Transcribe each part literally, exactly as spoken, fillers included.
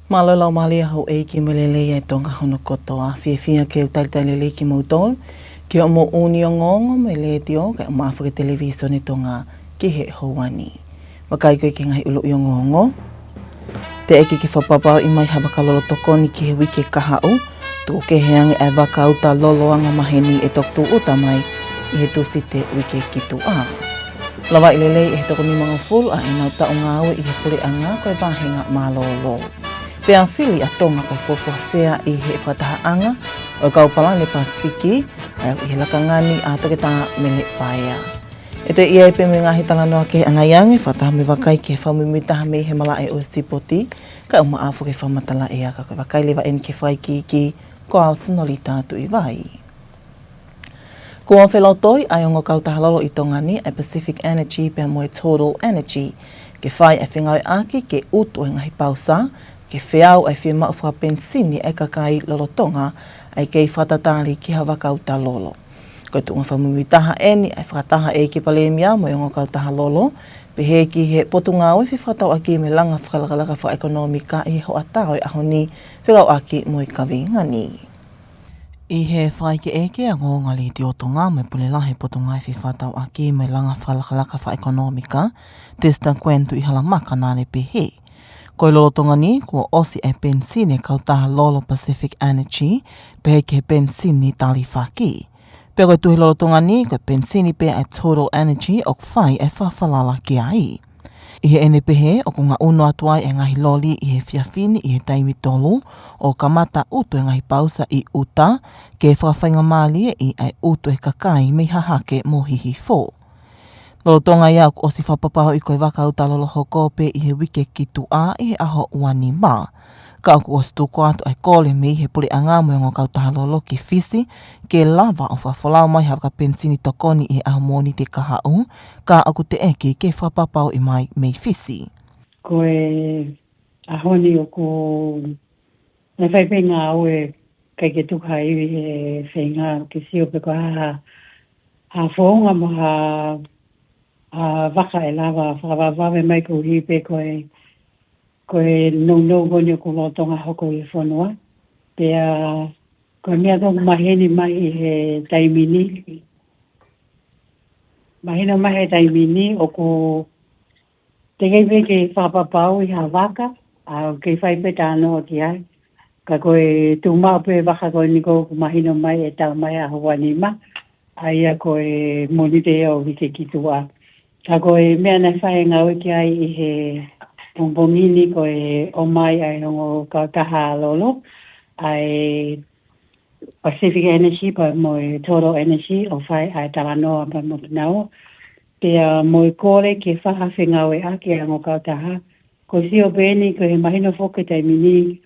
Mālō e laumālie ʻa houʻeiki mo e lelei ʻa e Tonga hono kotoa. Fiefia ke u talitali lelei kimoutolu ki hoʻomou ʻūni ongoongo mei he Letiō kae ʻumaʻā foki e Televisone Tonga ki he houa ni. Vakai ko ē ki he ngaahi ʻuluʻi ongoongo. Teʻeki ke fakapapauʻi mai ha vaka lolo tokoni ki he uike kahaʻu, tuku kehe ange ʻa e vaka uta lolo angamaheni ʻe toki tūʻuta mai ʻi he Tūsite uike ki tuʻa. Lavaʻi lelei ʻe he toko nimangofulu ʻa ʻenau taʻu ngāue ʻi he puleʻanga ko e vāhenga mālōlō. Pea fili ʻa Tonga ko e fuofua sea ʻi he fakatahaʻanga ʻo e kau palani Pasifiki, ʻa ia ʻi he lakanga ni ʻa Toketā Mele Paea. ʻE toe ʻi ai pē mo e ngaahi talanoa kehe ʻanai ange, fakataha mo e vakai ki he fakamuimuitaha mei he malaʻe ʻo e sipoti, kae ʻumaʻā foki e fakamatala ʻea. Ka ko e vakai leva eni ki he fakaikiiki, ko au Sinolita Tuʻivai. Kuo felotoi ʻa e ongo kautaha lolo ʻi Tonga ni, ʻa e Pacific Energy pea mo e Total Energy, ke fai ʻa e fengāueʻaki ke utu e ngaahi pausa, ke feau ʻa e fiemaʻu fakapenisini ʻa e kakai lolotonga ʻa e kei fakatatali ki ha vaka uta lolo. Ko e tuʻunga fakamuimuitaha eni ʻa e fakataha ʻa e ʻEiki Palēmia mo e ongo kautaha lolo, pehē ki he Potungāue Fefakatauʻaki mo e Langa Fakalakalaka Fakaʻekonōmika ʻi he hoʻatā ʻo e ʻaho ni, fekauʻaki mo e kaveinga ni. ʻI he fakaʻekeʻeke ʻa e Ongoongo ʻa e Letiō Tonga mo e Pule Lahi ʻo e Potungāue Fefakatauʻaki mo e Langa Fakalakalaka Fakaʻekonōmika, Testa Gwen Tuʻihalamaka, naʻá ne pehē, ko e lolotonga ni kuo ʻosi e penisini ʻa e kautaha lolo Pacific Energy, pehē ki he penisini talifaki. Pea ko e tuʻu he lolotonga ni, ko e penisini pē ʻa e Total Energy ʻoku fai e fakafalala ki ai. ʻI heʻene pehē, ʻoku ngaʻunu atu ai e ngaahi loli ʻi he efiafi ni ʻi he taimi tolu, ʻo kamata utu e ngaahi pausa ʻi ʻuta, ke fakafaingamālieʻi ʻa e utu ʻa e kakai mei Hahake mo Hihifo. Lolotonga ia ʻoku ʻosi fakapapauʻi ko e vaka uta lolo hoko pē ʻi he uike ki tuʻa ʻi he ʻaho ua nima. Ka ʻoku ʻosi tuku atu ʻa e kole mei he puleʻanga mo e ongo kautaha lolo ki Fisi, ke lava ʻo fakafolau mai ha vaka penisini tokoni ʻi he ʻaho Mōnite kahaʻu, ka ʻoku teʻeki ke fakapapauʻi mai mei Fisi. Ko e ʻaho ni ʻoku ne fai pē ngāue, ʻikai ke tuku ha ivi he feinga ke sio pe ko e hā ha, ha founga mo ha, ha vaka ʻe lava fakavavevave mai koeʻuhi pē ko e, ko e nounou ko eni ʻoku lolotonga hoko ʻi he fonua. Pea ko e meʻa ʻoku maheni mai ʻi he taimi ni, mahino mai he taimi ni ʻoku teʻeki pē ke fakapapauʻi ha vaka, ʻa ʻoku kei fai pē talanoa ki ai. Ka ko e tuʻu maʻu pē vaka ko eni ʻoku mahino mai ʻe tau mai ʻaho ua nima, ʻa ia ko e Mōnite ia ʻo e uike ki tuʻa. Ka ko e meʻa naʻe fai e ngāue ki ai ʻi he pongipongi ni ko e ʻomai ʻa e ongo kautaha lolo, ʻa e Pacific Energy pea mo e Total Energy ʻo fai ʻa e talanoa pea mo kinaua. Pea mo e kole ke fai ha fengāueʻaki ʻa e ongo kautaha. Ko e sio pē eni ko e mahino foki he taimi ni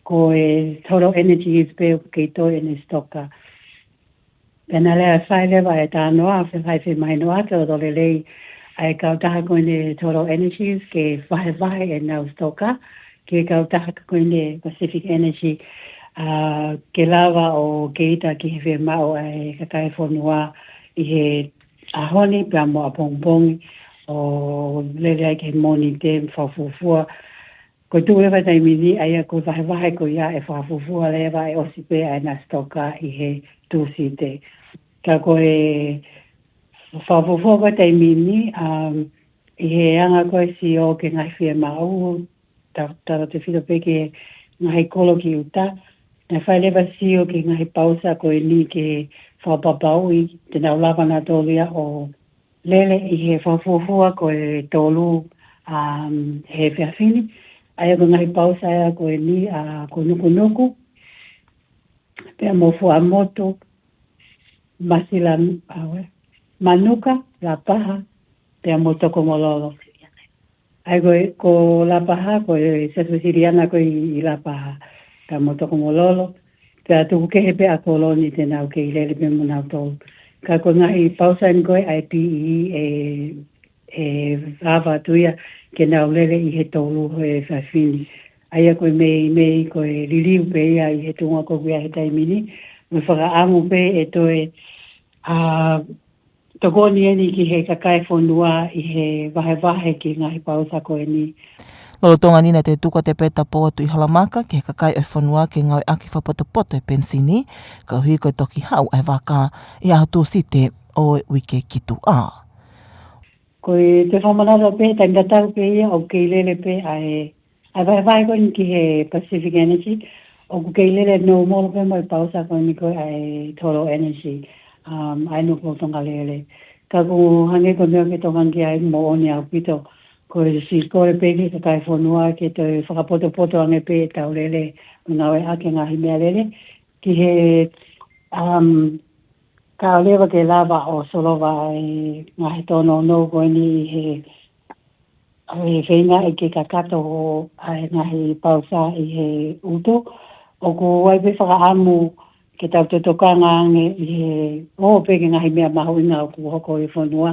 ko e Total Energies pē ʻoku kei toe ʻene sitoka. Pea naʻe lea fai leva e talanoa, fe-, fai femahinoʻaki ʻo loto lelei ʻa e kautaha ko eni Total Energies ke vahevahe ʻenau sitoka ki he kautaha ko eni Pacific Energy, ʻa, ke lava ʻo kei ʻita ki he fiemaʻu ʻa e kakai e fonua ʻi he ʻaho ni pea mo ʻapongipongi ʻo lele ai ki he Mōnite mo fakafuofua. Ko e tuʻu leva he taimi ni, ʻa ia ko e vahevahe ko ia ʻe fakafuofua leva ʻe ʻosi pē ʻa ʻena sitoka ʻi he Tūsite. Ka ko e fakafuofua ko e taimi ni, um, ʻi he anga ko e sio ki he ngaahi fiemaʻu, ta-, tautautefito pē ki he ngaahi kolo ki ʻuta, naʻe fai leva sio ki he ngaahi pausa ko eni ke fakapapauʻi te nau lava nautolu ia ʻo lele ʻi he fakafuofua ko e tolu, um, he efiafi ni. ʻA ia ko e ngaahi pausa ia ko eni, ʻa, ko Nukunuku, pea mo Fuaʻamotu, Masila, ʻa, ue, Manuka, Lapaha, pea mo Tokomololo. ʻA ia ko e, ko Lapaha, ko e Siasi Uēsiliana ko ē ʻi Lapaha, pea mo Tokomololo, pea tuku kehe pē ʻa Koloni te nau kei lele pē mo nautolu. Ka ko e ngaahi pausa eni ko ē ʻa e P E, ʻe, ʻe lava atu ia ke nau lele ʻi he tolu he efiafi ni. ʻA ia ko e mei, mei ko e liliu pē ia ʻi he tuʻunga ko ia he taimi ni, mo e fakaʻamu pē ʻe toe, ʻa, tokoni eni ki he kakai e fonua ʻi he vahevahe ki he ngaahi pausa ko eni. Lolotonga ni naʻe tuku atu pē ʻa Tapou atu ʻi Halamaka ki he kakai ʻo e fonua ke ngāueʻaki fakapotopoto e penisini, koeʻuhi ko e toki haʻu ʻa e vaka ʻi he ʻaho Tūsite ʻo e uike ki tuʻa. Ko e toe fakamanatu pē, taimi tatau pē ia ʻoku kei lele pē ʻa e, ʻa e vahevahe ko eni ki he Pacific Energy, ʻoku kei lele Normal pē mo e pausa ko eni ko ē ʻa e Total Energy, um, ʻa ē ʻoku lolotonga lele. Ka ʻoku hangē ko e meʻa ʻoku ke tokanga ki ai, moʻoni ʻaupito, ko e siʻi kole pē ki he kakai e fonua ke toe fakapotopoto ange pē ʻetau lele, ngāueʻaki e ngaahi meʻalele, ki he, um, kae ʻoua leva ke lava ʻo solova e ngaahi tōnounou ko eni ʻi he, ʻa e feinga ke kakato ʻa e ngaahi pausa ʻi he ʻutu. ʻOku ʻi ai pē fakaʻamu ke tau toe tokanga ange ʻi he ō pē ki he ngaahi meʻa mahuʻinga ʻoku hoko ʻi he fonua,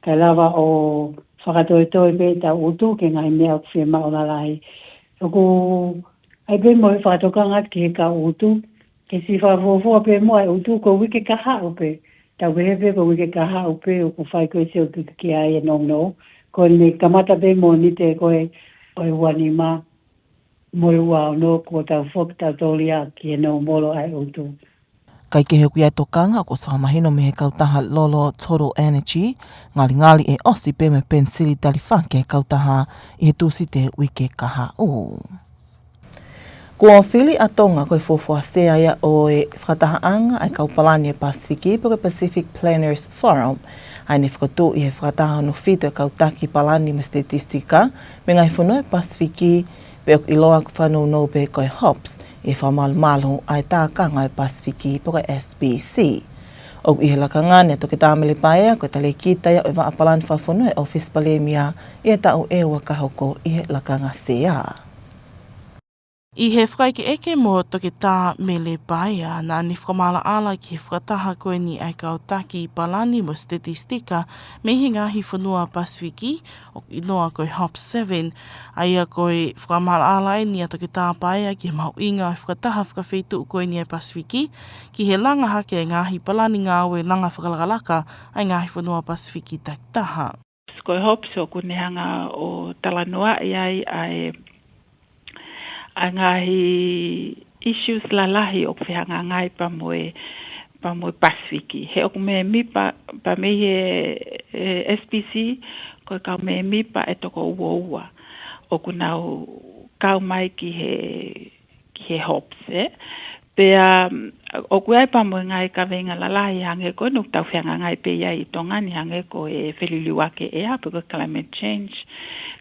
kae lava ʻo fakatoetoe pē ʻetau ʻutu ki he ngaahi meʻa ʻoku fiemaʻu lalahi. ʻOku ʻi ai pē mo e fakatokanga ki he kau ʻutu, ke siʻi fakafuofua pē muʻa e ʻutu ko e uike kahaʻu pē. Tau pehē pē ko e uike kahaʻu pē ʻoku fai ko ē siʻi ʻutu ki ai e nounou. Ko ʻene kamata pē Mōnite ko ē ʻo e ua nima mo e ua ono kuo tau foki tautolu ia ki he nounou ʻa e ʻutu. Kae kehe ʻoku ʻi ai e tokanga ʻoku fakamahino mei he kautaha Lolo Total Energy, ngalingali ʻe ʻosi pē mo e penisini talifaki ʻa e kautaha ʻi he Tūsite uike kahaʻu. Kuo fili ʻa Tonga ko e fuofua sea ia ʻo e fakatahaʻanga ʻa e kau palani ʻa e Pasifiki pe ko e Pacific Planners Forum, ʻa ia naʻe fokotuʻu ʻi he Fakataha Hono Fitu ʻo e Kau Taki Palani mo Sitetisitika mei he Ngaahi Fonua ʻo e Pasifiki, pe ʻoku ʻiloa ko e fakanounou pē ko e hops, ʻi he fakamalumalu ʻa e Tākanga ʻo e Pasifiki pe ko e S P C. ʻOku ʻi he lakanga ni ʻa Toketā Mele Paea, ko e talēkita ia ʻo e vaʻa palani fakafonua ʻa e ʻŌfisi Palēmia, ʻi he taʻu ʻe ua ka hoko ʻi he lakanga sea. ʻI he fakaʻekeʻeke mo Toketā Mele Paea, naʻa ne fakamaʻalaʻala ki he fakataha ko eni ʻa e kau taki palani mo sitetisitika mei he ngaahi fonua Pasifiki, ʻoku ʻiloa ko e hops seven. ʻA ia ko e fakamaʻalaʻala eni ʻa Toketā Paea ki he mahuʻinga ʻo e fakataha fakafeituʻu ko eni ʻa e Pasifiki, ki he langa hake e ngaahi palani ngāue langa fakalakalaka ʻa e ngaahi fonua Pasifiki takitaha. Ko e hops ʻoku ne hanga ʻo talanoaʻi ai ʻa e, ʻa e ngaahi issues lalahi ʻoku fehangahangai pea mo e, pea mo e Pasifiki. He ʻoku mēmipa, pea mei he, e, S P C, ko e kau mēmipa ʻe toko uaua ʻoku nau kau mai ki he, ki he hops, ē. Pea, ʻoku ʻi ai pea mo e ngaahi kaveinga lalahi hangē ko eni ʻoku tau fehangahangai pē ia ʻi Tonga ni hangē ko e feliliuaki ʻea pe ko e climate change.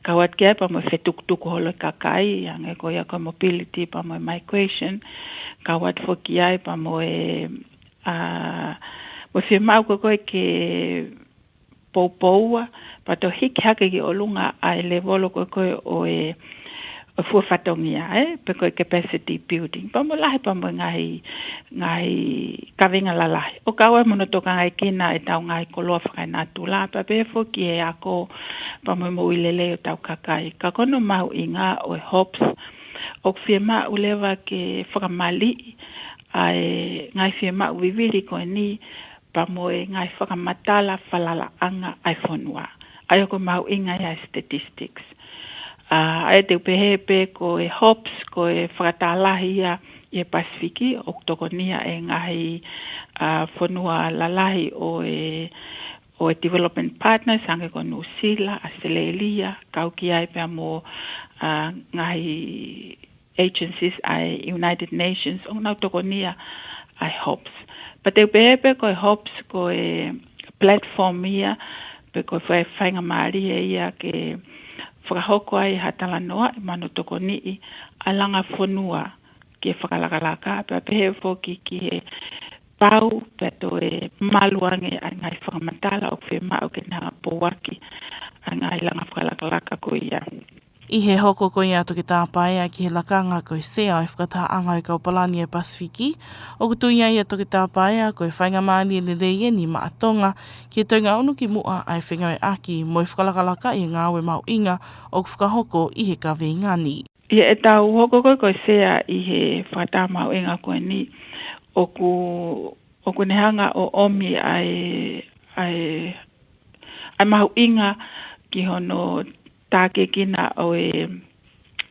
Kau atu ki ai pea mo e fetukutuku holo e kakai, hangē ko ia ko e mobility pea mo e migration. Kau atu foki ai pea mo e, ʻa, mo e fiemaʻu ko ē ke poupoua, pea toe hiki hake ki ʻolunga ʻa e levolo ko ē ko ē ʻo e, ʻo e fua fatongia, ē, pe ko e capacity building. Pea mo e lahi pea mo e ngaahi, ngaahi kaveinga lalahi. ʻOku kau ai mo hono tokangaekina ʻetau ngaahi koloa fakaenatula, pea pehē foki ki he ako, pea mo e moʻui lelei ʻo ʻetau kakai. Ka ko hono mahuʻinga ʻo e hops, ʻoku fiemaʻu leva ke fakamaliʻi ʻa e ngaahi fiemaʻu vivili ko eni, pea mo e ngaahi fakamatala falalaʻanga ʻa e fonua. ʻA ia ko e mahuʻinga ia ʻa e statistics. ʻA, ʻa ia te u pehē pē ko e hops, ko e fakatalahi ia ʻi he Pasifiki, ʻoku tokoni ia ʻe he ngaahi, ʻa, fonua lalahi ʻo e, ʻo e development partners, hangē ko Nuʻusila, ʻAositelēlia, kau ki ai pea mo, ʻa, ngaahi agencies ʻa e United Nations, ʻoku nau tokoni ia ʻa e hops. Pea te u pehē pē ko e hops, ko e platform ia, pe ko e fai-, faingamālie ia ke fakahoko ai ha talanoaʻi mo hono tokoniʻi ʻa e langa fonua ki he fakalakalaka, pea pehē foki ki he pau, pea toe malu ange ʻa e ngaahi fakamatala ʻoku fiemaʻu ke ne hanga ʻo pouaki ʻa e ngaahi langa fakalakalaka ko ia. ʻI he hoko ko ia ʻa Toketā Paea ki he lakanga ko e sea ʻo e fakatahaʻanga ʻo e kau palani ʻa e Pasifiki, ʻoku tui ai ʻa Toketā Paea ko e faingamālie lelei eni maʻa Tonga ke toe ngaʻunu ki muʻa ʻa e fengāueʻaki mo e fakalakalakaʻi e ngāue mahuʻinga ʻoku fakahoko ʻi he kaveinga ni. ʻI heʻetau hoko ko ē ko e sea ʻi he fakataha mahuʻinga ko eni, ʻoku, ʻoku ne hanga ʻo ʻomi ʻa e, ʻa e, ʻa e mahuʻinga ki hono tākiekina ʻo e,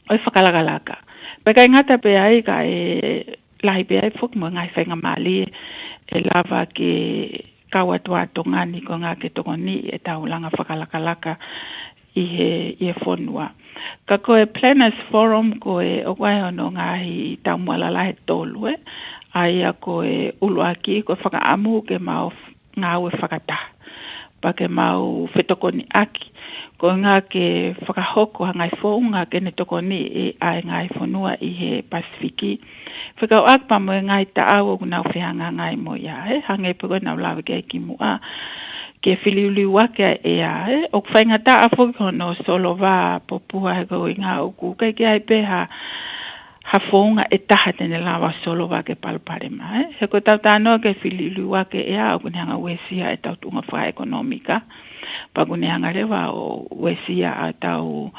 ʻo e fakalakalaka. Pea ʻikai ngata pē ai, ka ʻe lahi pē ai foki mo e ngaahi faingamālie ʻe lava ke kau atu ʻa Tonga ni ko e ʻuhinga ke tokoniʻi ʻetau langa fakalakalaka ʻi he, ʻi he fonua. Ka ko e Planners Forum ko e ʻoku ʻi ai hono ngaahi taumuʻa lalahi ʻe tolu, ē. ʻA ia ko e ʻuluaki, ko e fakaʻamu ke mau f-, ngāue fakataha. Pea ke mau fetokoniʻaki. Ko e ʻuhinga ke fakahoko ha ngaahi founga ke ne tokoniʻi ʻa e ngaahi fonua ʻi he Pasifiki. Fekauʻaki pea mo e ngaahi taʻau ʻoku nau fehangahangai mo ia, ē. Hangē pē ko ʻenau lave ki ai kimuʻa. Ke filiuliuaki ʻa e ʻea, ē. ʻOku faingataʻa foki hono solova popua he ko e ʻuhinga ʻoku ʻikai ke ʻi ai pē ha, ha founga ʻe taha te ne lava solova ʻa e palopalema, ē. He ko ʻetau talanoa ke filiuliuaki ʻa e ʻea ʻoku ne hanga ʻo uesia ʻetau tuʻunga fakaʻekonōmika. Pea ʻoku ne hanga leva ʻo uesia ʻetau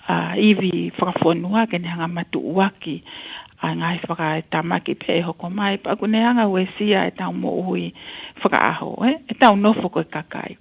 ʻa, ivi fakafonua ke ne hanga ʻo matuʻuaki ʻa e ngaahi fakatamaki pē ʻe hoko mai, pea ʻoku ne hanga ʻo uesia ʻetau moʻui fakaʻaho, ē, ʻetau nofo ko e kakai.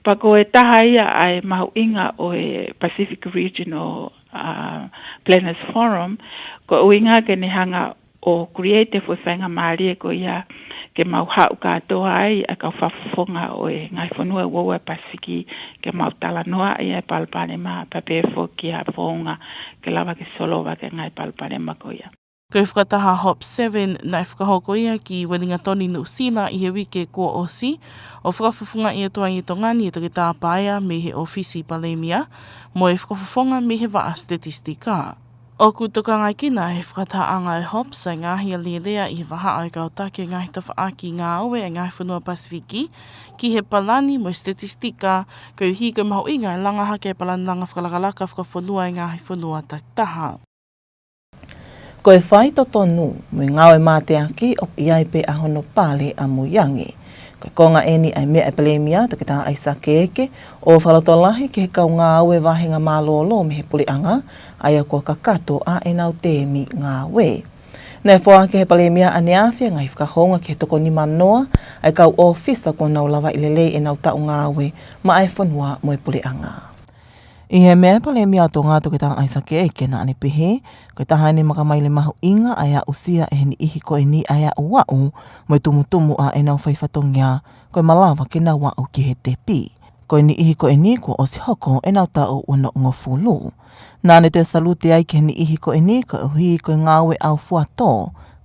Pea ko e taha ia ʻa e mahuʻinga ʻo e Pacific Regional, ʻa, Planners Forum, ko e ʻuhinga ke ne hanga ʻo create e foʻi faingamālie ko ia ke mau haʻu kātoa ai ʻa e kau fakafofonga ʻo e ngaahi fonua ʻe ua ʻo e Pasifiki ke mau talanoaʻi ʻa e palopalema pea pehē foki ʻa e founga ke lava ke solova ʻa e ngaahi palopalema ko ia. Ko e fakataha Hop Seven naʻe fakahoko ia ki Uelingatoni, Nuʻusila ʻi he uike kuo ʻosi, ʻo fakafofongaʻi atu ai ʻe Tonga ni ʻe Toketā Paea mei he ʻŌfisi Palēmia, mo e fakafofonga mei he Vaʻa Sitetisitika. ʻOku tokangaʻi kinaua ʻe he fakatahaʻanga ʻo e Hop Seven ʻa e ngaahi alēlea ʻi he vahaʻa ʻo e kau taki ʻo e ngaahi tafaʻaki ngāue ʻa e ngaahi fonua Pasifiki ki he palani mo e sitetisitika, koeʻuhi ko e mahuʻinga ʻo e langa hake ʻa e palani langa fakalakalaka fakafonua ʻa e ngaahi fonua takitaha. Ko e faitotonu mo e ngāue mateaki ʻoku ʻi ai pē ʻa hono pale ʻamuiange. Ko e konga ʻeni ʻa e meʻa ʻa e Palēmia Toketā ʻAisake ʻEke ʻo fakalotolahi ki he kau ngāue vāhenga mālōlō mei he puleʻanga, ʻa ia kuo kakato ʻa ʻenau tēmi ngāue. Naʻe foaki ʻe he Palēmia ʻaneafi ʻa e ngaahi fakahounga ki he toko nimanoa ʻa e kau ʻōfisa kuo nau lavaʻi lelei ʻenau taʻu ngāue maʻa e fonua mo e puleʻanga. ʻI he meʻa ʻa e Palēmia ʻo Tonga Toketā ʻAisake ʻEke naʻa ne pehē, ko e taha ʻene makamaile mahuʻinga ʻa e aʻusia ʻe he niʻihi ko ʻeni ʻa e aʻuaʻu mo e tumutumu ʻa ʻenau faifatongia, ko e malava ke nau aʻu ki he tepi. Ko e niʻihi ko ʻeni kuo ʻosi hoko ʻenau taʻu ua noa ngofulu. Naʻa ne toe salute ai ki he niʻihi ko ʻeni koeʻuhi ko e ngāue ʻaufuatō,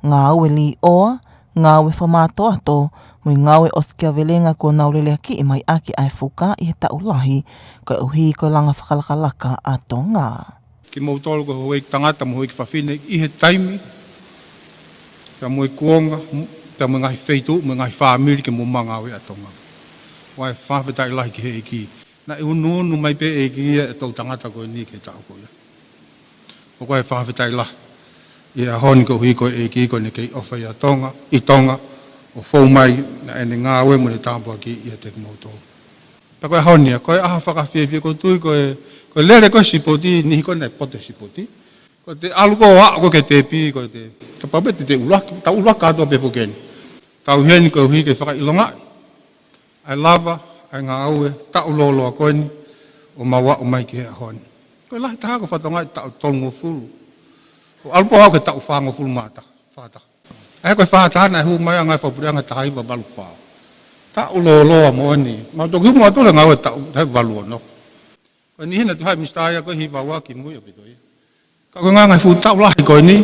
ngāue līʻoa, ngāue fakamātoato, mo e ngāue ʻosikiavelenga kuo nau leleakiʻi mai ʻaki ʻa e fuka ʻi he taʻu lahi, koeʻuhi ko e langa fakalakalaka ʻa Tonga. Kimoutolu ko e houʻeiki tangata mo e houʻeiki fafine ʻi he taimi, pea mo e kuonga, pea mo e ngaahi feituʻu, mo e ngaahi fāmili ke mou maʻu ngāue ʻa Tonga. ʻOku ou fakafetaʻi lahi ki he ʻEiki. Naʻe unuunu mai pē ʻEiki ia ʻa e toʻutangata ko ʻeni ki he taʻu ko ia. ʻOku ou fakafetaʻi lahi ʻi he ʻaho ni koeʻuhi ko e ʻEiki ko ʻene kei ʻofa ʻia Tonga, ʻi Tonga, ʻo fou mai ʻa ʻene ngāue mo ʻene tāpuaki ʻiate kimoutolu. Pea ko e ʻaho ni ia, ko e ʻaho fakafiefia, ʻoku ou tui ko e, ko e lele ko ē sipoti, niʻihi ko ē naʻe poto he sipoti. Ko ʻete ʻalu ko ē ʻo aʻu ko ē ki he tepi, ko ʻete, kapau pē te te ʻuluaki, tau ʻuluaki kātoa pē foki eni. Tau ʻi heni koeʻuhi ke fakaʻilongaʻi ʻa e lava ʻa e ngāue taʻu lōloa ko ʻeni ʻo mau aʻu mai ki he ʻaho ni. Ko e lahi taha ko e fatongia ʻi he taʻu tolungofulu. ʻO ʻalu pē ʻo aʻu ki he taʻu fāngofulu mā taha, fā taha. ʻA ia ko e fā taha naʻe hū mai ʻa e ngāue fakapuleʻanga taha hiva valu fā. Taʻu lōloa moʻoni. Mau toki hū mo ʻalu atu he ngāue taʻu taha hiva valu ono. Ko e niʻihi naʻe toe haʻi Misitā ia ko e hiva ua kimui ʻo pito ia. Ka ko e ngaahi fuʻu taʻu lahi ko ʻeni,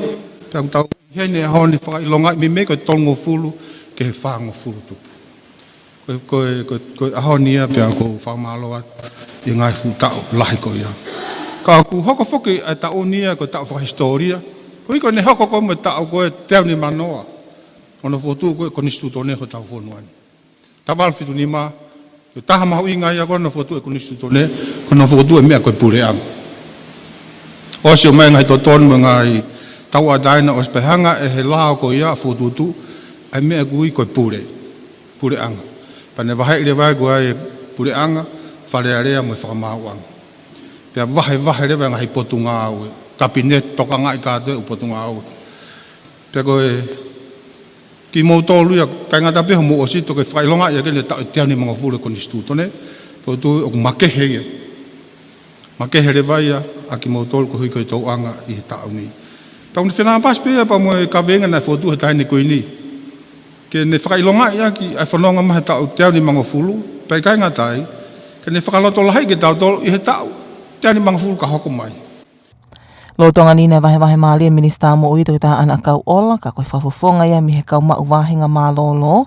pea ʻoku tau ʻi heni he ʻaho ni fakaʻilongaʻi meimei ko e tolungofulu ki he fāngofulu tupu. Ko e, ko e, ko e, ko e ʻaho ni ia pea ʻoku ou fakamālō atu ʻi he ngaahi fuʻu taʻu lahi ko ia. Ka ʻoku hoko foki ʻa e taʻu ni ia ko e taʻu fakahisitōlia. Koeʻuhi ko ʻene hoko ko ē mo e taʻu ko ē teau nimanoa ʻo hono fokotuʻu ko ē ʻo e Konisitūtone hotau fonua ni. Taha valu fitu nima, ko e taha mahuʻinga ia ko ē hono fokotuʻu ʻo e Konisitūtone, ko hono fokotuʻu ʻo e meʻa ko e puleʻanga. ʻOsi ʻomai ngaahi totonu mo e ngaahi tauʻatāina, ʻosi pē hanga ʻe he lao ko ia ʻo fokotuʻutuʻu ʻa e meʻa ʻoku ui ko e pule, puleʻanga. Pea ne vaheʻi leva ai ko e puleʻanga, Fale Alea mo e Fakamaauʻanga. Pea vahevahe leva e ngaahi potungāue, Kapineti, tokangaʻi kātoa e ʻū potungāue. Pea ko e kimoutolu ia, ʻikai ngata pē hoʻomou ʻosi toki fakaʻilongaʻi ʻaki eni e taʻu ʻe teau nimangofulu ʻo e Konisitūtone, pea ʻoku ou tui ʻoku makehe ia. Makehe leva ia ʻa kimoutolu koeʻuhi ko e tauʻanga ʻi he taʻu ni. Tau ne fenāpasi pē ia pea mo e kaveinga naʻe fokotuʻu he taʻahine kuini, ke ne fakaʻilongaʻi ʻaki ʻa e fononga mai he taʻu teau nimangofulu, pea ʻikai ngata ai, ke ne fakalotolahiʻi kitautolu ʻi he taʻu teau nimangofulu ka hoko mai. Lolotonga ni naʻe vahevahe mālie ʻa e Minisitā Moʻui, Toketā ʻAna ʻAkauʻola, ka ko e fakafofonga ia mei he kau maʻu vāhenga mālōlō,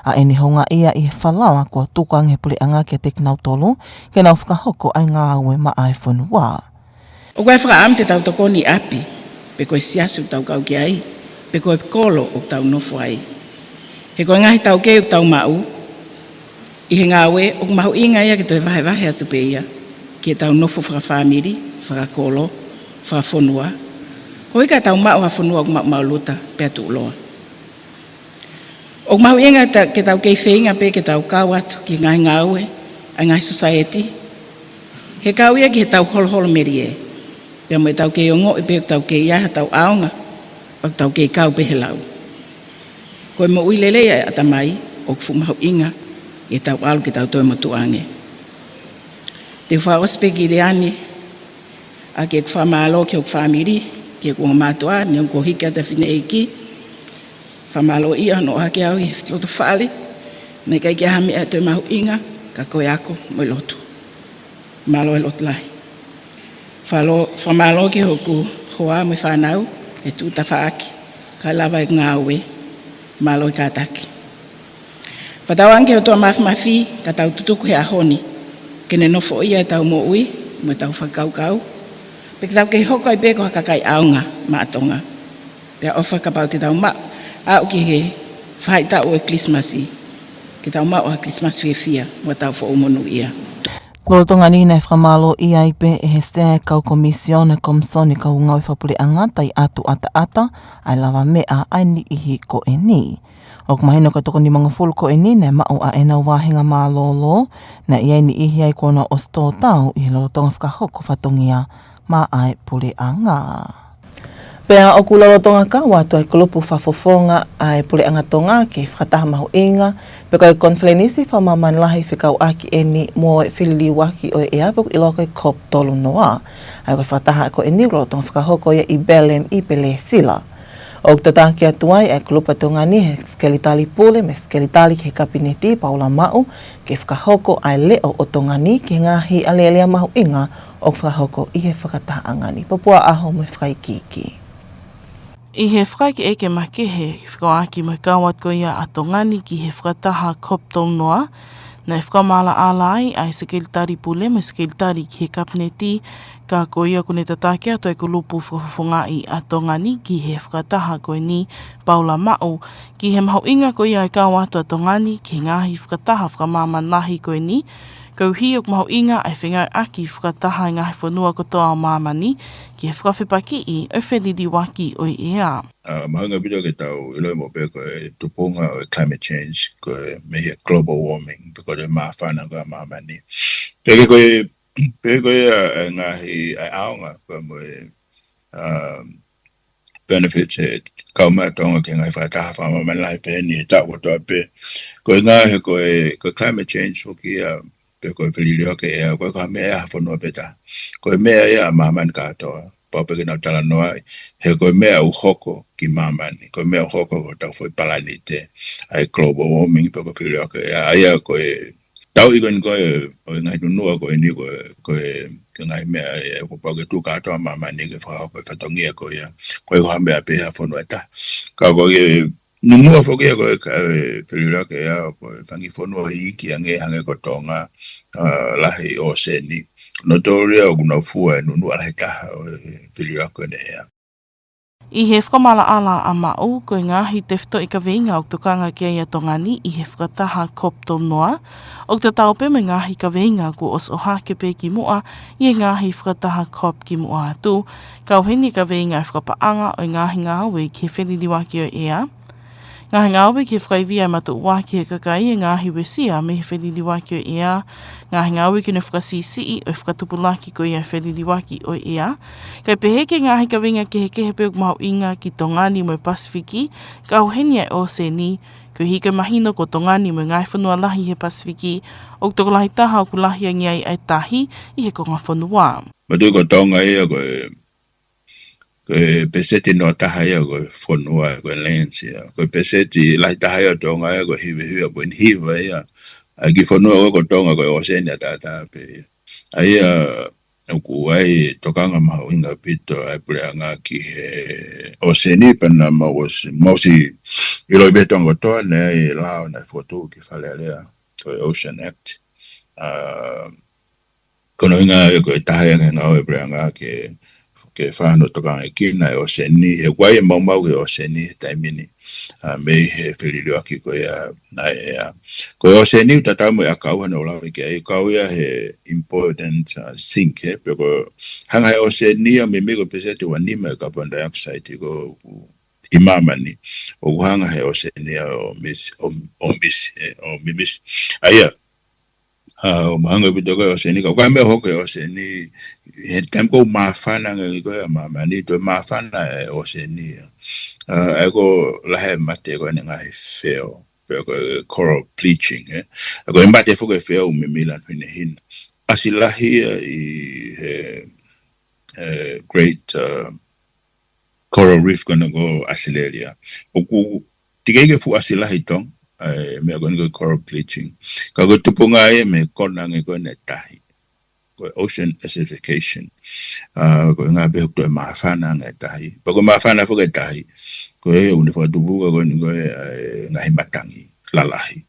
ʻa ʻene houngaʻia ʻi he falala kuo tuku ange ʻe he puleʻanga kiate kinautolu, ke nau fakahoko ʻa e ngāue maʻa e fonua. ʻOku ʻi ai e fakaʻamu te tau tokoni ʻi ʻapi, pe ko e siasi ʻoku tau kau ki ai, pe ko e kolo ʻoku tau nofo ai. He ko e ngaahi taukei ʻoku tau maʻu ʻi he ngāue, ʻoku mahuʻinga ia ke toe vahevahe atu pē ia ki heʻetau nofo fakafāmili, fakakolo, fakafonua, koeʻuhi ka tau maʻu ha fonua ʻoku maʻumaʻuluta pea tuʻuloa. ʻOku mahuʻinga ta-, ke tau kei feinga pē ke tau kau atu ki he ngaahi ngāue ʻa e ngaahi sosaieti, he kau ia ki heʻetau holoholo melie, pea mo ʻetau kei ongoʻi pē ʻoku tau kei ʻi ai haʻatau ʻaonga, ʻoku tau kei kau pē he lau. Ko e moʻui lelei ʻa e ʻatamai ʻoku fuʻu mahuʻinga ʻi heʻetau ʻalu ke tau toe motuʻa ange. Te u fakaʻosi pē ki Leane, ʻa ke fakamālō ki hoku fāmili, ki heʻeku ongo mātuʻa, neongo kuo hiki atu e fineʻeiki. Fakamālō ia hono ʻohake au ʻi he loto fale, naʻe ʻikai ke ʻi ai ha meʻa ʻe toe mahuʻinga ka ko e ako mo e lotu. Mālō e lotu lahi. Falo-, fakamālō ki hoku hoa mo e fānau, he tuʻu tafaʻaki, kae lava e ngāue, mālō e kātaki. Fakatauange ki he ʻOtua Māfimafi, ka tau tutuku he ʻaho ni, ke ne nofoʻia ʻetau moʻui, mo ʻetau fakakaukau, pea ke tau kei hoko ai pē ko ha kakai ʻaonga maʻa Tonga. Pea ʻofa kapau te tau maʻu, aʻu ki he faʻahitaʻu ʻo e Kilisimasi, ke tau maʻu ha Kilisimasi fiefia, mo ʻetau foʻi monūʻia. Lolotonga ni naʻe fakamālōʻia ai pē ʻe he Sea ʻo e kau Komisiona Komisoni ʻo e Kau Ngāue Fakapuleʻanga, Taiʻatu ʻAtaʻata, ʻa e lavameʻa ʻa e niʻihi ko eni. ʻOku mahino ko e toko nimangofulu ko eni naʻe maʻu ʻa ʻenau vāhenga mālōlō, naʻe ʻi ai e niʻihi ai kuo nau ʻosi tō tau ʻi he lolotonga fakahoko fatongia maʻa e puleʻanga. Pea ʻoku lolotonga kau atu ʻa e kulupu fakafofonga ʻa e Puleʻanga Tonga ki he fakataha mahuʻinga, pe ko e konifelenisi fakamāmani lahi fekauʻaki eni mo e feliliuaki ʻo e ʻea pe ʻoku ʻiloa ko e COP tolu noa. ʻA ia ko e fakataha ko eni ʻoku lolotonga fakahoko ia ʻi Belém ʻi Pelēsila. ʻOku tataki atu ai ʻa e kulupu ʻa Tonga ni ʻe he Sekelitali Pule mo e Sekelitali ki he Kapineti, Paula Maʻu, ke fakahoko ʻa e leʻo ʻo Tonga ni ki he ngaahi alēlea mahuʻinga ʻoku fakahoko ʻi he fakatahaʻanga ni. Popua ʻAho mo e fakaikiiki. ʻI he fakaʻekeʻeke makehe fekauʻaki mo e kau atu ko ia ʻa Tonga ni ki he fakataha COP tolu noa, naʻe fakamaʻalaʻala ai ʻa e Sekelitali Pule mo e Sekelitali ki he Kapineti, ka ko ia ʻoku ne tataki atu ʻa e kulupu fakafofongaʻi ʻa Tonga ni ki he fakataha ko eni, Paula Maʻu, ki he mahuʻinga ko ia ʻa e kau atu ʻa Tonga ni ki he ngaahi fakataha fakamāmani lahi ko eni, koeʻuhi ʻoku mahuʻinga ʻa e fengāueʻaki fakataha ʻa e ngaahi fonua kotoa ʻo māmani ki he fakafepakiʻi ʻo e feliliuaki ʻo e ʻea. ʻA, mahuʻinga ʻaupito ke tau ʻiloʻi mo pē ko e tupuʻanga ʻo e climate change, ko e meʻa ia global warming, pe ko e māfana ko ia ʻa māmani. Pea ko e, pea ko e, ʻa, ʻa e ngaahi, ʻa e ʻaonga, pea mo e, um, benefits ʻe kau mai ʻa Tonga ki he ngaahi fakataha fakamāmani lahi pehē ni he taʻu kotoa pē. Ko e ngaahi, ko e, ko e climate change foki ia, pe ko e feliliuaki ʻo e ʻea, ʻoku ʻikai ko ha meʻa ia ʻa ha fonua pē taha. Ko e meʻa ia ʻa māmani kātoa. Pau pē ke nau talanoa ai, he ko e meʻa ʻoku hoko ki māmani, ko e meʻa ʻoku hoko ki hotau foʻi palanite, ʻa e global warming pe ko e feliliuaki ʻo e ʻea, ʻa ia ko e tauʻi ko eni ko ē ʻo e ngaahi nunuʻa ko eni ko e, ko e, ko e ngaahi meʻa ʻe, ʻoku pau ke tuʻu kātoa ʻa māmani ke fakahoko e fatongia ko ia, ʻikai ko ha meʻa pē ʻa ha fonua ʻe taha. Ka ko e nunuʻa foki ia ko e ka-, e feliliuaki ʻo e ʻea, ko e fanga fonua iiki ange hangē ko Tonga, ʻa, lahi ʻōseni. Nautolu ia ʻoku nau fua e nunuʻa lahi taha ʻo e feliliuaki ʻo e ʻea. ʻI he fakamaʻalaʻala ʻa Maʻu, ko e ngaahi tefitoʻi kaveinga ʻoku tokanga ki ai ʻa Tonga ni ʻi he fakataha COP tolu noa, ʻoku tatau pē mo e ngaahi kaveinga kuo ʻosi ʻohake pē kimuʻa ʻi he ngaahi fakataha COP kimuʻa atu, kau heni e kaveinga ʻo e fakapaʻanga ʻo e ngaahi ngāue ki he feliliuaki ʻo e ʻea, ngaahi ngāue ki he fakaivia ʻa e matuʻuaki ʻa e kakai ʻi he ngaahi uesia mei he feliliuaki ʻo e ʻea, ngaahi ngāue ki hono fakasiʻisiʻi ʻo e fakatupulaki ko ia ʻo e feliliuaki ʻo e ʻea. Kae pehē ki he ngaahi kaveinga kehekehe pē ʻoku mahuʻinga ki Tonga ni mo e Pasifiki, kau heni ʻa e ʻōseni, Koeʻuhi ko e mahino ko Tonga ni mo e ngaahi fonua lahi he Pasifiki, ʻoku tokolahi taha ʻoku lahi ange ai ʻa e tahi ʻi he konga fonua. Mou tui ko Tonga ia ko e, ko e peseti noa taha ia ko e fonua, ko e lands ia. Ko e peseti lahi taha ia ʻo Tonga ia ko e hiva hiva poini hiva ia. ʻA e kiʻi fonua ko Tonga ko e ʻōseni ʻataʻatā pē ia. ʻA ia, ʻoku ʻi ai e tokanga mahuʻinga ʻaupito ʻa e puleʻanga ki he ʻōseni pea naʻa mau ʻosi, mau ʻosi ʻiloʻi pē Tonga kotoa naʻe ʻi ai e lao naʻe fokotuʻu ki Fale Alea, ko e Ocean Act. ʻA, ko hono ʻuhinga ia ko e taha ia e ngāue ʻa e puleʻanga ke, ke fakahangatonu ʻa e ʻōseni, he ʻoku ʻi ai e maumau ki he ʻōseni he taimi ni, ʻa, mei he feliliuaki ko ia ʻa e ʻea. Ko e ʻōseni ʻoku tatau mo e ʻakau naʻa ku lave ki ai, ʻoku kau ia he important, ʻa, sink, he, pea ʻoku hanga he ʻōseni ʻo meimei ko e peseti ua nima e carbon dioxide ʻoku ʻi māmani, ʻoku hanga he ʻōseni ʻo mimisi, ʻo, ʻo mimisi, he, ʻo mimisi. ʻA ia, ʻa, ʻoku mahino ʻaupito ko e ʻōseni, ka ʻoku ʻi ai e meʻa ʻoku hoko he ʻōseni, he taimi ʻoku māfana ange ko ē ʻa māmani, toe māfana e ʻōseni ia. ʻA, ʻa ia ʻoku lahi e mate ko ē ʻa e ngaahi feo, pea ko e coral bleaching, he. ʻA ia ko e mate foki e feo ʻoku mimila hinehina. ʻAsi lahi ia ʻi he, he Great, ʻa, Coral Reef ko ena ko ʻAositelēlia. ʻOku teʻeki ke fuʻu ʻasi lahi ʻi Tonga, ʻa e meʻa ko ena ko e coral bleaching. Ka ko e tupunga ia mei he kona ange ko ena e tahi. Ko e ocean acidification. ʻA, ko e ʻuhinga pē ʻoku toe māfana ange e tahi. Pea ko e māfana foki e tahi, ko e ʻuhinga fakatupu ko ena ko e, ʻa e ngaahi matangi lalahi.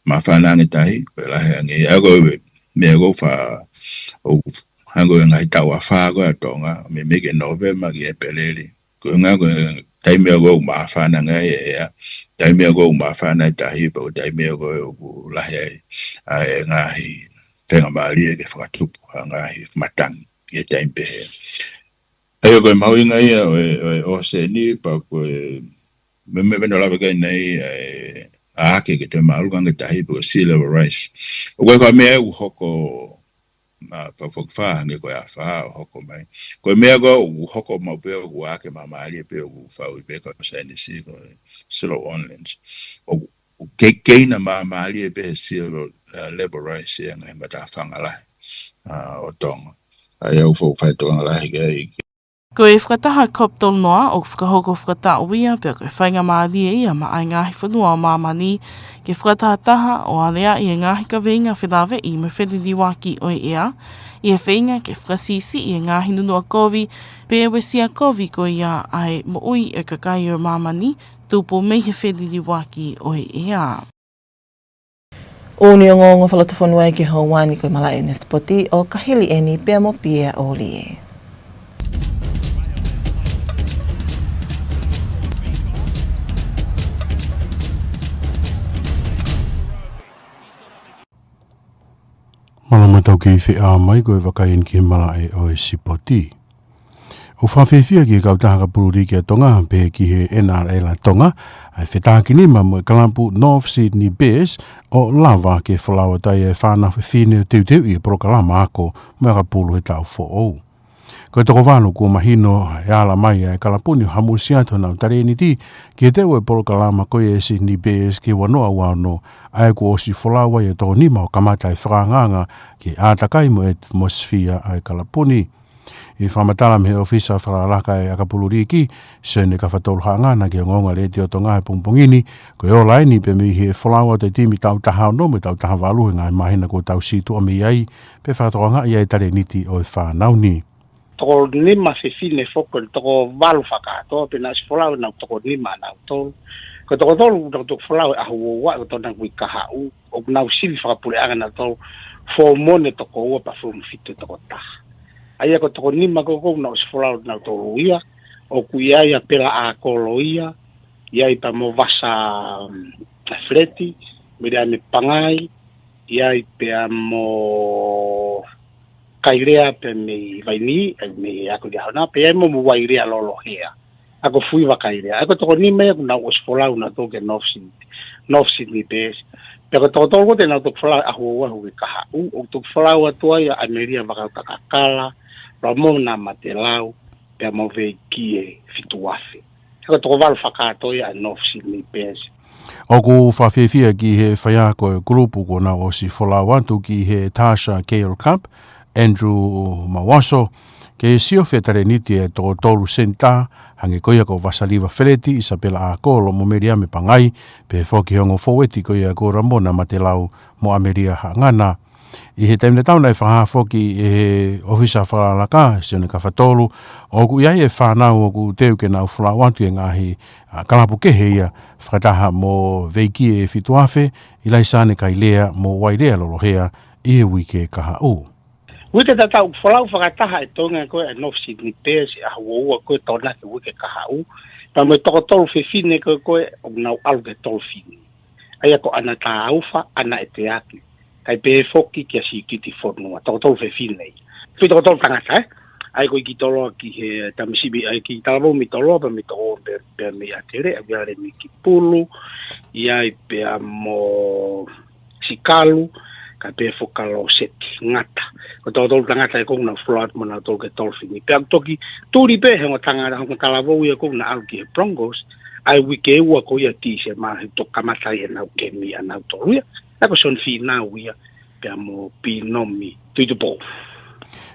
Māfana ange e tahi, ko e lahi ange. ʻA ia ko e meʻa ʻoku fa-, ʻoku hangē ko e ngaahi taʻu ʻe fā ko ē ʻa Tonga, meimei ki he Nōvema ki he ʻEpeleli. Ko e ʻuhinga ko e taimi ia ʻoku māfana ange ai e ʻea, taimi ia ʻoku māfana e tahi, pea ko e taimi ia ʻoku, ʻoku lahi ai ʻa e ngaahi faingamālie ke fakatupu ʻa e ngaahi matangi ʻi he taimi pehē. ʻA ia ko e mahuʻinga ia ʻo e, ʻo e ʻōseni, pea ko e meʻa, meʻa pē naʻa ku lave ki ai ʻanenai, ʻa e ʻaʻake ke toe māʻolunga ange e tahi pe ko e sea level rise. ʻOku ʻi ai e meʻa ʻoku hoko, ʻa, fa-, fa-, fa-, hangē ko e afā ʻoku hoko mai. Ko e meʻa ko ē ʻoku hoko maʻu pē ʻoku ʻaʻake māmālie pē ʻoku faʻu ʻi he kau saienisi ko e slow onlets. ʻOku, ʻoku kei, keina māmālie pē he sea level, ʻa, level rise ia ʻa e ngaahi matāfanga lahi, ʻa, ʻo Tonga. ʻA ia ʻoku fa-, fai tokanga lahi ki ai. Ko e fakataha COP tolu noa ʻoku fakahoko fakataʻu ia pea ko e faingamālie ia maʻa e ngaahi fonua ʻo māmani ke fakatahataha ʻo aleaʻi e ngaahi kaveinga felāveʻi mo e feliliuaki ʻo e ʻea, ʻi he feinga ke fakasiʻisiʻi e ngaahi nunuʻa kovi pe uesia kovi ko ia ʻa e moʻui ʻa e kakai ʻo māmani tupu mei he feliliuaki ʻo e ʻea. ʻOku ne ongoongo fakalotofonua ia ki he houa ni ko e malaʻe ʻo e sipoti ʻo Kahili ʻEni pea mo Pia ʻOlie. Mālō e tau kei feʻao mai, ko e vakai eni ki he malaʻe ʻo e sipoti. ʻOku fakafiefia ki he kautaha ʻakapulu liiki ʻa Tonga, pehē ki he N R L ʻa Tonga, ʻa e fetakinima mo e kalapu North Sydney Bears, ʻo lava ke folau atu ai e fānau fefine ʻo teuteuʻi e polokalama ako mo e ʻakapulu he taʻu foʻou. Ko e toko valu kuo mahino e ala mai ʻa e kalapu ni ʻo hamusi atu honau talēniti ki he teu e polokalama ko ia ʻa e Sydney Bears ki he ua noa ua ono, ʻa ia kuo ʻosi folau ai e toko nima ʻo kamata e fakaangaanga ki he ʻātakai mo e ʻatimosifia ʻa e kalapu ni. ʻI he fakamatala mei he ʻōfisa fakalakalaka ʻa e ʻakapulu liiki, Sione Kafatolu Haʻangana ki he Ongoongo ʻa Letiō Tonga he pongipongi ni, ko e ola eni pē mei he folau atu e timi taʻu taha ono mo e taʻu taha valu he ngaahi māhina kuo tau situʻa mei ai, pea fakatokangaʻi ai e talēniti ʻo e fānau ni. Toko nima fefine foki, toko valu fakakātoa, pea naʻe ʻosi folau ʻenau toko nima ʻanautolu. Ko e toko tolu naʻa nau toki folau he ʻaho ua ua, ko e toko nima ʻi Kahaʻu, ʻoku nau sivi fakapuleʻanga nautolu, Fomone toko ua pea Fomu fitu toko taha. ʻA ia ko e toko nima ko ē naʻe ʻosi folau nautolu ia, ʻoku ʻi ai ʻa Pela ʻAkolo ia, ʻi ai pea mo Vasa, mm, Feleti, Miriame Pangai, ʻi ai pea mo Kailea pea mei Vaini, ʻa ia mei he ako ʻi he ʻaho na, pea ʻi ai mo, mo Vailea Lolohea. ʻA ia ko Fuiva Kailea. ʻA ia ko e toko nima ia kuo nau ʻosi folau nautolu ki he North Sydney, North Sydney Bears. Pea ko e toko tolu ko ē te nau toki folau he ʻaho ua ua he uike kahaʻu, ʻoku toki folau atu ai ʻa ʻAmelia Vakautaʻa Kakala, Ramona Matelau, pea mo Veikie Fituafe. ʻA ia ko e toko valu fakakātoa ia ʻa e North Sydney Bears. ʻOku fakafiefia ki he faiako e kulupu kuo nau ʻosi folau atu ki he Tasha Kale Cup, Andrew Mauaso, ke sio fetalēniti e toko tolu senitā, hangē ko ia ko Vasaliva Feleti, Isapela ʻAkolo mo Meliame Pangai, pehē foki ki he ongo fōueti ko ia ko Ramona Matelau mo ʻAmelia Haʻangana. ʻI he taimi tatau naʻe fakahā foki ʻe he ʻōfisa fakalakalaka, Sione Kafatolu, ʻoku ʻi ai e fānau ʻoku teu ke nau folau atu ʻi he ngaahi, ʻa, kalapu kehe ia fakataha mo Veikie Fituafe, ʻIlaisane Kailea mo Wailea Lolohea ʻi he uike kahaʻu. Uike tatau folau fakataha e toenga ko e North Sydney Bears ʻi he ʻaho uaua ko e tōnaki uike kahaʻu. Pea mo e toko tolu fefine ko e ko e ʻoku nau ʻalu ki he Tolofini. ʻA ia ko ʻAna Tāufa, ʻAna ʻEteaki. Kae pehē foki kia Sikiti Fonua, toko tolu fefine ia. Pea toko tolu tangata, ē? ʻA ia ko e kiʻi toloa ki he Tamasiʻi, ʻa ia kiʻi talavou mei Toloa, pea mei Toloa, pea, pea mei ʻAtele, ʻa ia Lemi Kipulu, ʻi ai pea mo Sikalu, kae pehē foki kia Loseti Ngata. Ko e toko tolu tangata ē ko ē ʻoku nau folau atu mo nautolu ki he Tolofini. Pea toki tuli pē he ongo tangata, ongo talavou ia ko ē ʻoku nau ʻalu ki he Broncos, ʻa e uike ua ko ia Tīsema, he toki kamata ai ʻenau kemi ʻanautolu ia. ʻA ia ko Sione Fīnau ia, pea mo Pinomi Tuʻitupou.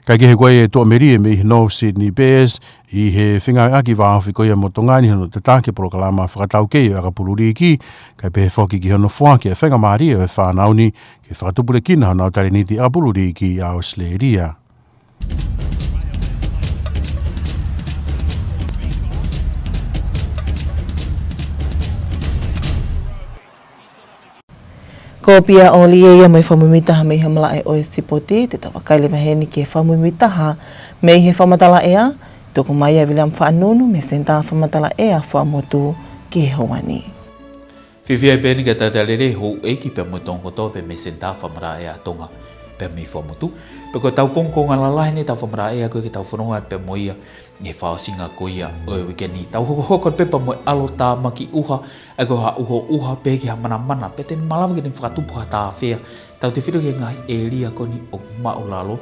Kae kehe ko e tuʻamelie mei he North Sydney Bears, ʻi he fengāueʻaki vāofi ko ia mo Tonga ni hono tataki e polokalama fakataukei ʻo e ʻakapulu līki, kae pehē foki ki hono foaki e faingamālie ʻo e fānau ni ke fakatupulekina honau talēniti ʻakapulu līki ʻa ʻAositelēlia. Ko Pia ʻOlie ia mo e fakamuimui taha mei he malaʻe ʻo e sipoti, te tau vakai leva heni ki he fakamuimui taha mei he fakamatala ʻea, tuku mai ʻa Viliami Faʻanunu mei he Senitā Fakamatala ʻEa Fuaʻamotu ki he houa ni. Fiefia pē eni ke talitali lelei houʻeiki pea mo e Tonga kotoa pē mei he Senitā Fakamatala ʻEa Tonga pea mei Fuaʻamotu. Pea ko ʻetau kongokonga lalahi ʻeni ʻetau fakamatala ʻea ko ē ke tau fononga pea mo ia ʻi he fakaʻosinga ko ia ʻo e uike ni. Tau hokohoko pē pea mo e ʻalotāmaki ʻuha, ʻa ia ko ha ʻuhoʻuha pē ki ha manamana, pea te ne malava ke ne fakatupu ha tāfea. Tautefito ki he ngaahi ʻēlia ko eni ʻoku māʻulalo.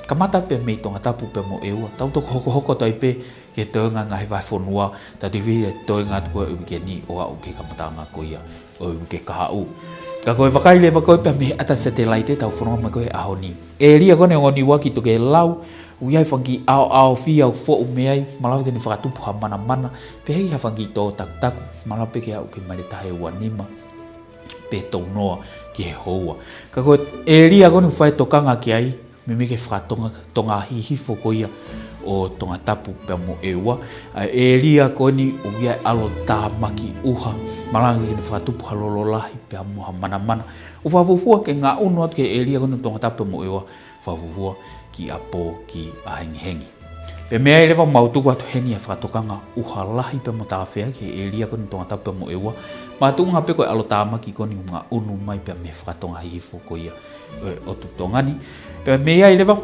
Kamata pē mei Tongatapu pea mo ʻEua. Tau toki hokohoko atu ai pē ki he toenga ngaahi vahefonua, tautefito ki he toenga atu ko ē ʻo e uike ni ʻo aʻu ki he kamataʻanga ko ia ʻo e uike kahaʻu. Ka ko e vakai leva ko ē pea mei he ʻata satelaite ʻetau fononga mai ko ē he ʻaho ni. ʻĒlia ko eni ʻo Niuaki, Tokelau, ʻoku ʻi ai e fanga kiʻi ʻaoʻaofia ʻoku foʻu mei ai, malava ke ne fakatupu ha manamana, pehē ki ha fanga kiʻi tō takutaku, malava pē ke aʻu ki he maile taha ua nima, pe tau noa ki he houa. Ka ko e ʻēlia ko eni ʻoku fai e tokanga ki ai, meimei ki he fakatonga, tonga hihifo ko ia ʻo Tongatapu pea mo ʻEua. ʻA e ʻēlia ko eni ʻoku ʻi ai e ʻalotāmaki ʻuha, malava ke ne fakatupu ha lolo lahi pea mo ha manamana. ʻOku fakafuofua ke ngaʻunu atu ki he ʻēlia ko eni ʻo Tongatapu pea mo ʻEua, fakafuofua ki ʻapō ki ʻahengihengi. Pea mei ai leva ʻoku mau tuku atu heni e fakatokanga ʻuha lahi pea mo tāfea ki he ʻēlia ko eni ʻo Tongatapu pea mo ʻEua. Makatuʻunga pē ko e ʻalotāmaki ko eni ʻoku ngaʻunu mai pea mei he fakatonga hihifo ko ia ʻo e ʻotu Tonga ni. Pea mei ai leva,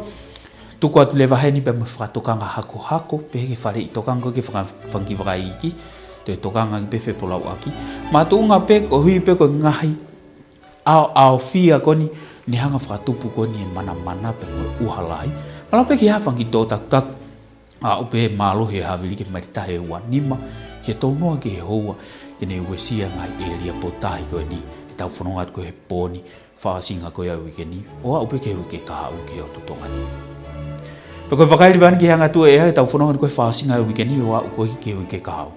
tuku atu leva heni pea mo e fakatokanga hakohako, pehē ki he faleʻi tokanga ko ē ki he fanga, fanga kiʻi vakaiʻi, toe tokanga ki ai pē fefolauʻaki. Makatuʻunga pē koeʻuhi pē ko e ngaahi ʻaoʻaofia ko eni, ne hanga fakatupu ko eni e manamana pea mo e ʻuha lahi. Malava pē ke ʻi ai ha fanga kiʻi tō takutaku, aʻu pē mālohi e havili ki he maile taha ua nima, ki he tau noa ki he houa, ke ne uesia e ngaahi ʻēlia potu tahi ko eni, ʻetau fononga atu ko ē he pō ni, fakaʻosinga ko ia ʻo e uike ni, ʻo aʻu pē ki he uike kahaʻu ki he ʻotu Tonga ni. Pea ko e vakai leva eni ki he anga tuʻu e ʻea ʻetau fononga atu ko ē he fakaʻosinga ʻo e uike ni, ʻo aʻu ko ē ki he uike kahaʻu.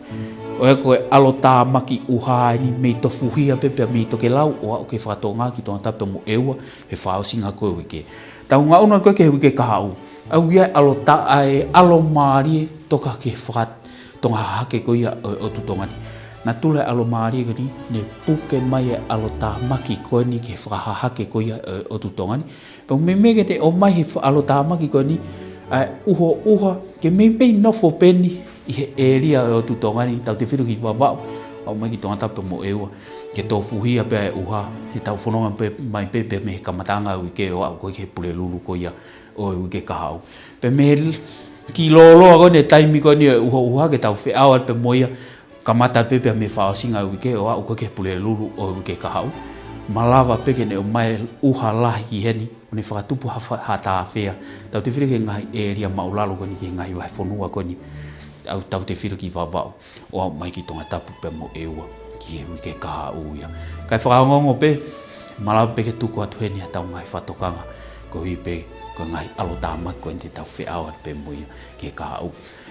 ʻA ia ko e ʻalotāmaki ʻuha eni mei Tofuhia pē pea mei Tokelau, ʻo aʻu ki he fakatonga ki Tongatapu pea mo ʻEua, he fakaʻosinga ko ē ʻo e uike. Tau ngaʻunu atu ko ē ki he uike kahaʻu. ʻOku ʻi ai e ʻalotā, ʻa e ʻalomālie toka ki he fakatonga hahake ko ia ʻo e ʻotu Tonga ni. Naʻa tula e ʻalomālie ko eni, ne puke mai e ʻalotāmaki ko eni ki he fakahahake ko ia ʻo e ʻotu Tonga ni. Pea meimei ke ne ʻomai he fa-, ʻalotāmaki ko eni, ʻa e ʻuhoʻuha, ke meimei nofo pē eni ʻi he ʻēlia ʻo e ʻotu Tonga ni, tautefito ki Vavaʻu, aʻu mai ki Tongatapu pea mo ʻEua, ke Tofuhia pē ʻa e ʻuha, heʻetau fononga pē mai pē, pea mei he kamataʻanga ʻo e uike ʻo aʻu ko ē ki he Pulelulu ko ia ʻo e uike kahaʻu. Pea mei he l-, kiʻi lōloa ko eni e taimi ko eni ʻo e ʻuhoʻuha ke tau feʻao atu pea mo ia, kamata pē pea mei he fakaʻosinga ʻo e uike ʻo aʻu ko ē ki he Pulelulu ʻo e uike kahaʻu. Malava pē ke ne ʻomai e ʻuha lahi ki heni, ʻo ne fakatupu ha fa-, ha tāfea. Tautefito ki he ngaahi ʻēlia māʻulalo ko eni ki he ngaahi vahefonua ko eni. Tau, tautefito ki Vavaʻu, ʻo aʻu mai ki Tongatapu pea mo ʻEua, ki ki he uike kahaʻu ia. Kae fakaongoongo pē, malava pē ke tuku atu heni haʻatau ngaahi fakatokanga, koeʻuhi pē ko e ngaahi ʻalotāmaki ko eni te tau feʻao atu pē mo ia ki he kahaʻu.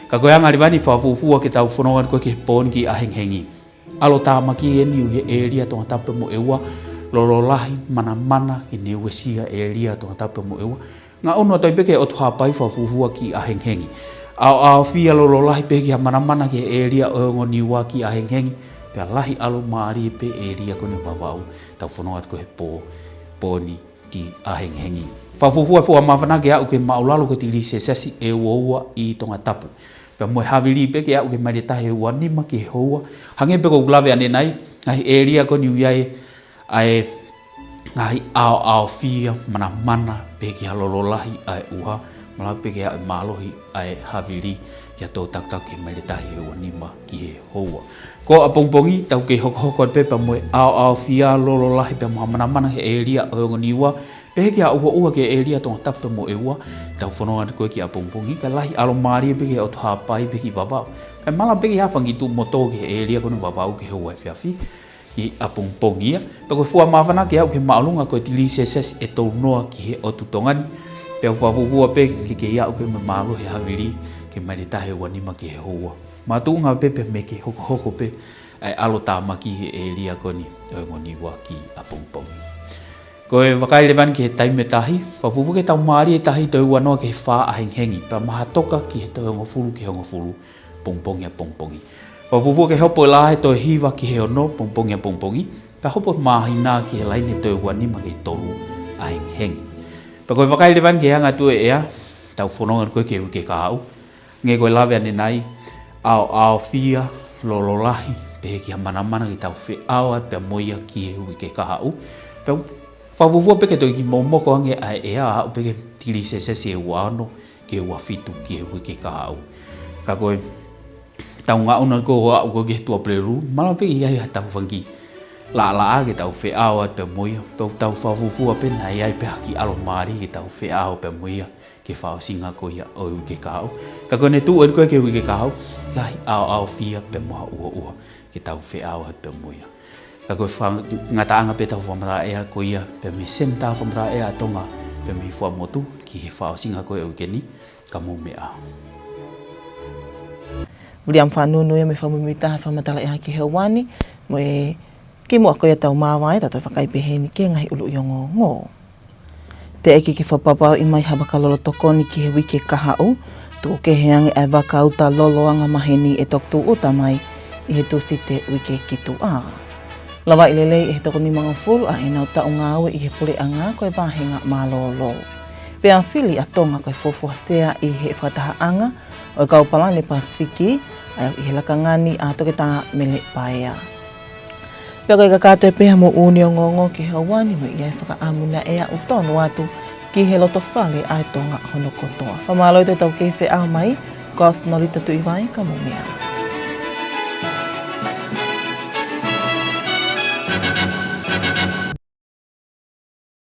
Ka ko e anga leva eni fakafuofua ke tau fononga atu ko ē ki he pō ni ki ʻAhengihengi. ʻAlotāmaki eni ʻi he ʻēlia Tongatapu pea mo ʻEua, lolo lahi, manamana, ke ne uesia ʻēlia Tongatapu pea mo ʻEua. Ngaʻunu atu ai pē ki he ʻOtu Hāpai fakafuofua ki ʻAhengihengi. ʻAoʻaofia lolo lahi pē ki ha manamana ki he ʻēlia ʻo e ongo Niua ki ʻAhengihengi, pea lahi ʻalomālie pē ʻēlia ko eni Vavaʻu, tau fononga atu ko ē he pō, pō ni ki ʻAhengihengi. Fakafuofua e fuʻu māfana ke aʻu ki he māʻulalo ko e tigilī selesiasi ʻe uaua ʻi Tongatapu. Pea mo e havili pē ke aʻu ki he maile tahi ʻe ua nima ki he houa. Hangē pē ko ʻeku lave ʻanenai, ngaahi ʻēlia ko eni ʻoku ʻi ai ʻa e ngaahi ʻaoʻaofia, manamana, pehē ki ha lolo lahi ʻa e ʻuha, malava pē ke aʻu e mālohi ʻa e havili ki ha tō takutaku ki he maile tahi ʻe ua nima ki he houa. Ko ʻapongipongi, tau kei hokohoko atu pē pea mo e ʻaoʻaofia, lolo lahi pea mo ha manamana ki he ʻēlia ʻo e ongo Niua, pehē ki ha ʻuhaʻuha ki he ʻēlia Tongatapu pea mo ʻEua, tau fononga atu ko ē ki ʻapongipongi, kae lahi ʻalomālie pē ki he ʻOtu Hāpai pē ki Vavaʻu. Kae malava pē ke ʻi ai ha fanga kiʻi tuʻu motu ki he ʻēlia ko eni Vavaʻu ki he houa ʻe fiefia, ki ʻapongipongi ia. Pea ko e fuʻu māfana ke aʻu ki he māʻolunga ko e tigilī selesiasi ʻe tolu noa ki he ʻotu Tonga ni. Pea fakafuofua pē ke kei aʻu pē mo e mālohi havili ki he maile tahi ʻe ua nima ki he houa. Makatuʻunga pē pea mei he hokohoko pē ʻa e ʻalotāmaki he ʻēlia ko eni ʻo e ongo Niua ki ʻapongipongi. Ko e vakai leva eni ki he taimi ʻo e tahi, fakafuofua ke tau mālie e tahi toe ua noa ki he fā ʻAhengihengi, pea mahatoka ki he toe hongofulu ki he hongofulu pongipongi ʻapongipongi. Fakafuofua ke hopo e lahi toe hiva ki he ono pongipongi ʻapongipongi, pea hopo e māhina ki he laine toe ua nima ki he tolu ʻAhengihengi. Pea ko e vakai leva eni ki he anga tuʻu e ʻea, tau fononga atu ko ē ki he uike kahaʻu. Hangē ko e lave ʻanenai, ʻaoʻaofia, lolo lahi, pehē ki ha manamana ke tau feʻao atu pea mo ia ki he uike kahaʻu. Pea fakafuofua pē ke toe kiʻi momoko ange ʻa e ʻea, aʻu pē ki he tigilī selesiasi ʻe ua ono ki he ua fitu ki he uike kahaʻu. Ka ko e tau ngaʻunu ko ē ʻo aʻu ko ē ki he Tuʻapulelulu, malava pē ke ʻi ai haʻatau fanga kiʻi laʻalaʻā ke tau feʻao atu pea mo ia, pea tau fakafuofua pē naʻa ʻi ai pē ha kiʻi ʻalomālie ke tau feʻao pea mo ia ki he fakaʻosinga ko ia ʻo e uike kahaʻu. Ka ko ʻene tuʻu eni ko ē ki he uike kahaʻu, lahi ʻaoʻaofia pea mo ha ʻuhaʻuha ke tau feʻao atu pea mo ia. Ka ko e faka-, ngataʻanga pē ʻetau fakamatala ʻea ko ia, pea mei he Senitā Fakamatala ʻEa ʻa Tonga, pea mei Fuaʻamotu, ki he fakaʻosinga ko ē ʻo e uike ni, ka mou meʻa ā. Viliami Faʻanunu ia mei he Fakamuimuitaha Fakamatala ʻEa ki he houa ni, mo e kimuʻa ko ia ʻetau māvae, tau toe vakai pē heni ki he ngaahi ʻuluʻi ongoongo. Teʻeki ke fakapapauʻi mai ha vaka lolo tokoni ki he uike kahaʻu, tuku kehe ange ʻa e vaka uta lolo anga maheni ʻe toki tūʻuta mai ʻi he Tūsite uike ki tuʻa. Lavaʻi lelei ʻe he toko nimangofulu ʻa ʻenau taʻu ngāue ʻi he puleʻanga ko e vāhenga mālōlō. Pea fili ʻa Tonga ko e fuofua sea ʻi he fakatahaʻanga ʻo e kau palani Pasifiki, ʻa ia ʻi he lakanga ni ʻa Toketā Mele Paea. Pea ko e kakato ē pē ha moʻoni ongoongo ki he houa ni, mo e ʻi ai e fakaʻamu naʻe aʻu tonu atu ki he loto fale ʻa e Tonga hono kotoa. Fakamālō atu ʻetau kei feʻao mai, ko au Sinolita Tuʻivai, ka mou meʻa ā.